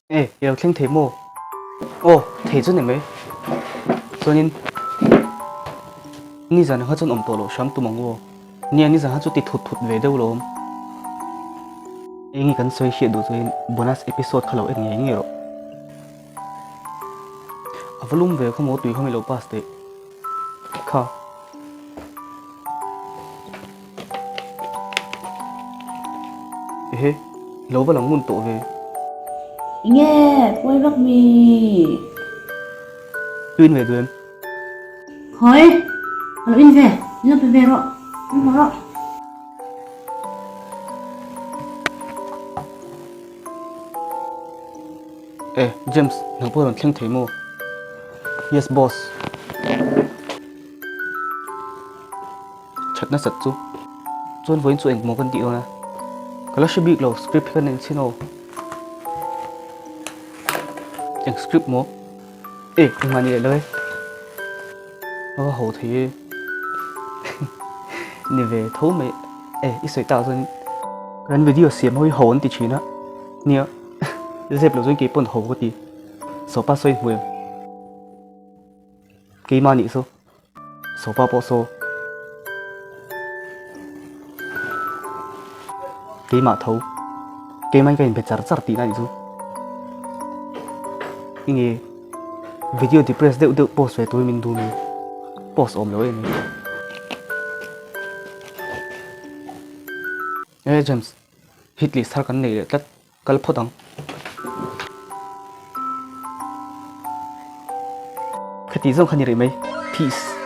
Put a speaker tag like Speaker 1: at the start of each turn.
Speaker 1: E, i lo thleng thei maw? Aw, thei chu ni mai. Chuanin nizan kha chuan awm tawh loh hram tum ang u aw. Nia, nizan kha chu ti thut thut ve deuh lawm. Eng nge kan sawi hriat duh chuanin bonus episode kha lo en ngei ngei rawh. A va lum ve kha maw tui kha mi lo pass teh kha. Ehe, lo va lang ngun tawh ve.
Speaker 2: Enge, pawi vak mi.
Speaker 1: Tu in ve duh em?
Speaker 2: Khawi, ka lo in ve, min lo pe ve rawh, min hmu rawh.
Speaker 1: E, James, nang pawh i rawn thleng thei maw? Yes, boss. That nasat chu chuan vawiin chu engmaw kan tih dawn a, ka la hre bik lo script hi ka nei chhin aw. Eng script maw? E engmah ni leh lo e, a va ho thei e ni ve tho mai e i sawi tak chuan kan video siam ho hi ho an ti thin a nia zep lo chuan keipawn ho ka ti sopa sawi hmu em. Keimah nih chu sofa pawh saw keimah tho keimah in ka inbe char char tihna nih chu enge video depress deuh deuh post ve turin min duh mai post awm lo em e James hit leh sar kan nei leh tlat. Kal phawt ang. Khati zawng kha ni rih mai. Peace.